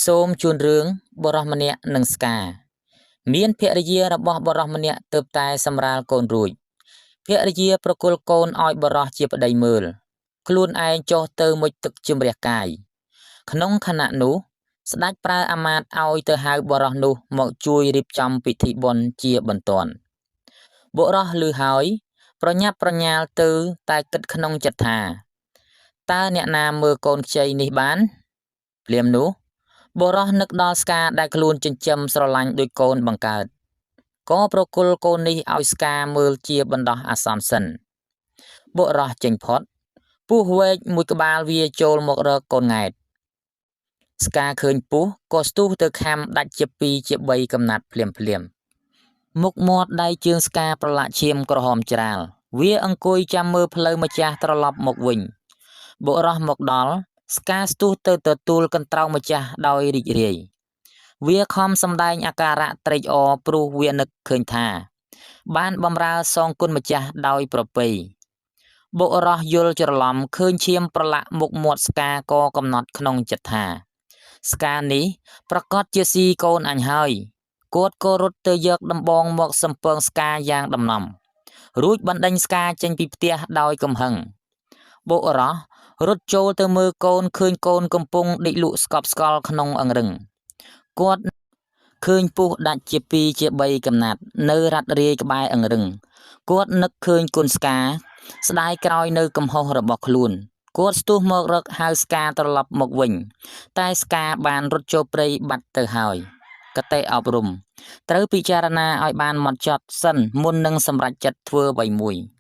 សូមជូនរឿងបុរសម្នាក់និងស្កាមានភរិយារបស់បុរសម្នាក់ទើបតែសម្រាលកូនរួចភរិយាប្រគល់កូនឲ្យបុរសជាប្តីមើលខ្លួនឯងចុះទៅមុជទឹកជម្រះកាយក្នុងខណៈនោះស្ដេចប្រើអាមាត្យឲ្យទៅហៅបុរសនោះមកជួយរៀបចំពិធីបុណ្យជាបន្ទាន់បុរសឮហើយប្រញាប់ប្រញាល់ទៅតែគិតក្នុងចិត្តថាតើអ្នកណាមើលកូនខ្ចីនេះបានភ្លាមនោះបុរសនឹកដល់ស្កាដែលខ្លួនចិញ្ចឹមស្រឡាញ់ដូចកូនបង្កើតក៏ប្រគល់កូននេះឲ្យស្កាមើលជាបណ្ដោះអាសន្នសិនបុរសចេញផុតពស់វែកមួយក្បាលវាចូលមករកកូនង៉ែតស្កាឃើញពស់ក៏ស្ទុះទៅខាំដាច់ជា2ជា3កំណាត់ភ្លាមភ្លាមមុខមាត់ដៃជើងស្កាប្រឡាក់ឈាមក្រហមច្រាលវាអង្គុយចាំមើលផ្លូវម្ចាស់ត្រឡប់មកវិញបុរសមកដល់ស្កាស្ទុះទៅទទួលកន្ត្រោងម្ចាស់ដោយរីករាយវាខំសម្ដែងអាការៈត្រេកអរព្រោះវានឹកឃើញថាបានបំរើសងគុណម្ចាស់ដោយប្រពៃបុរសយល់ច្រឡំឃើញឈាមប្រឡាក់មុខមាត់ស្កាក៏កំណត់ក្នុងចិត្តថាស្កានេះប្រកាសជាស៊ីកូនអញហើយគាត់ក៏រត់ទៅយកដំបងមកសំពងស្កាយ៉ាងដំណំរួចបណ្ដេញស្កាចេញពីផ្ទះដោយកំហឹងបុរសរត់ចូលទៅមើលកូនឃើញកូនកំពុងដេកលក់ស្កប់ស្កល់ក្នុងអង្រឹងគាត់ឃើញពស់ដាច់ជា2ជា3កំណាត់នៅរ៉ាត់រាយក្បែរអង្រឹងគាត់នឹកឃើញគុណស្កាស្ដាយក្រោយនៅកំហុសរបស់ខ្លួនគាត់ស្ទុះមករកហៅស្កាត្រឡប់មកវិញតែស្កាបានរត់ចូលព្រៃបាត់ទៅហើយកតិអប់រំត្រូវពិចារណាឲ្យបានហ្មត់ចត់សិនមុននឹងសម្រេចចិត្តធ្វើអ្វីមួយ។